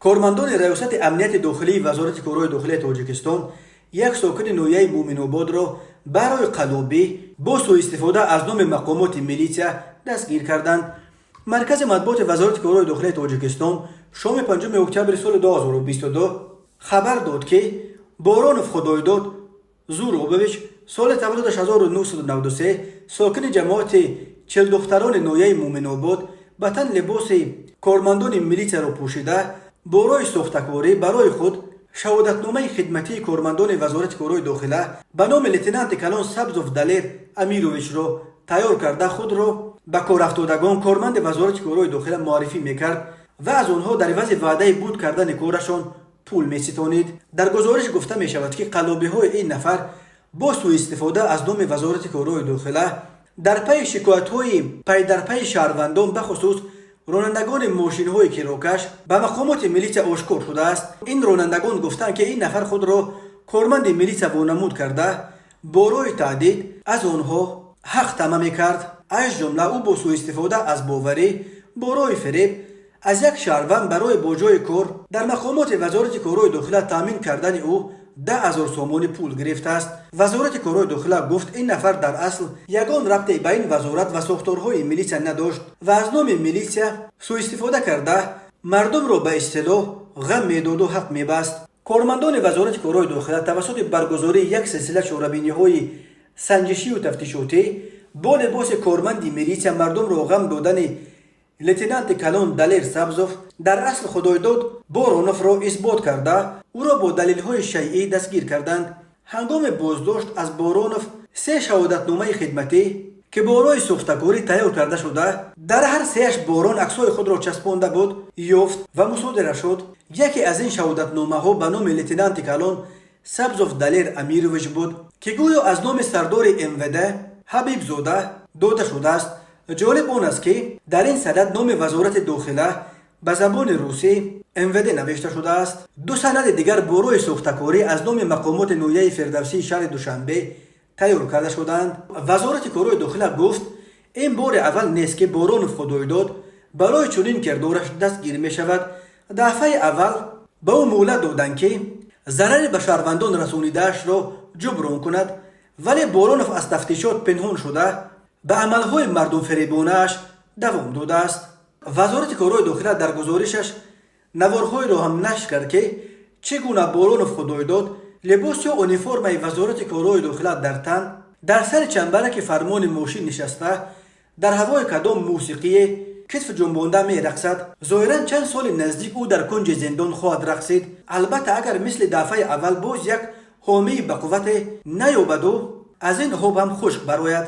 Кормандони Раёсати амнияти дохилии Вазорати корҳои дохилияи Тоҷикистон як сокини ноҳияи Муъминободро барои қаллобӣ бо суистифода аз номи мақомоти милитсия дастгир карданд. Маркази матбуоти Вазорати корҳои дохилияи Тоҷикистон шоми 5 октябри соли 2022 хабар дод, ки Боронов Худойдод Зуробович, соли таваллудаш 1993, сокини ҷамоати Чилдухтарони ноҳияи Муъминобод, ба тан либоси кормандони милитсияро пӯшида, бо роҳи сохтакорӣ барои худ шаҳодатномаи хидматии кормандони Вазорати корҳои дохила ба номи лейтенанти калон Сабзов Далер Амировичро тайёр карда, худро ба корафтодагон корманди Вазорати корҳои дохила муаррифӣ мекард ва аз онҳо дар ивази ваъдаи буд кардани корашон пул меситонид. Дар гузориш гуфта мешавад, ки қаллобиҳои ин нафар бо суистифода аз номи Вазорати корҳои дохила дар пайи шикоятҳои пайдарпайи шаҳрвандон, бахусус ронандагони мошинҳои кирокаш, ба мақомоти милитсия ошкор шудааст. Ин ронандагон гуфтанд, ки ин нафар худро корманди милитсия вонамуд карда, бо роҳи таҳдид аз онҳо ҳақ тама мекард. Аз ҷумла, ӯ бо суистифода аз боварӣ, бо роҳи фиреб аз як шаҳрванд барои бо ҷойи кор дар мақомоти Вазорати корҳои дохила таъмин кардани ӯ 10 000 сомонӣ пул гирифтааст. Вазорати корҳои дохила гуфт, ин нафар дар асл ягон рабте ба ин вазорат ва сохторҳои милитсия надошт ва аз номи милитсия суистифода карда, мардумро ба истилоҳ ғам медоду ҳақ мебаст. Кормандони Вазорати корҳои дохила тавассути баргузории як силсила чорабиниҳои санҷишию тафтишотӣ бо либоси корманди милитсия мардумро ғам додани лейтенанти калон Далер Сабзов, дар асл Худойдод Бороновро, исбот карда, ӯро бо далелҳои шайъӣ дастгир карданд. Ҳангоми боздошт аз Боронов се шаҳодатномаи хидматӣ, ки бо роҳи сохтакорӣ тайёр карда шуда, дар ҳар сеяш Борон аксҳои худро часпонда буд, ёфт ва мусодира шуд. Яке аз ин шаҳодатномаҳо ба номи лейтенанти калон Сабзов Далер Амирович буд, ки гӯё аз номи сардори МВД Ҳабибзода дода шудааст. Ҷолиб он аст, ки дар ин санад номи Вазорати дохила ба забони русӣ МВД навишта шудааст. Ду санади дигар бо роҳи сохтакорӣ аз номи мақомоти ноҳияи Фирдавсии шаҳри Душанбе тайёр карда шудаанд. Вазорати корҳои дохила гуфт, ин бори аввал нест, ки Боронов Худойдод барои чунин кирдораш дастгир мешавад. Дафъаи аввал ба ӯ муҳлат доданд, ки зарари ба шаҳрвандон расонидаашро ҷуброн кунад, вале Боронов аз тафтишот пинҳон шуда, ба амалҳои мардумфиребонааш давом додааст. Вазорати корҳои дохила дар гузоришаш наворҳоеро ҳам нашр кард, ки чӣ гуна Боронов Худойдод либосу униформаи Вазорати корҳои дохила дар тан, дар сари чамбараки фармони мошин нишаста, дар ҳавои кадом мусиқие китф ҷунбонда мерақсад. Зоҳиран, чанд соли наздик ӯ дар кунҷи зиндон хоҳад рақсид. Албатта, агар мисли дафъаи аввал боз як ҳомии бақуввате наёбаду аз ин об ҳам хушк барояд.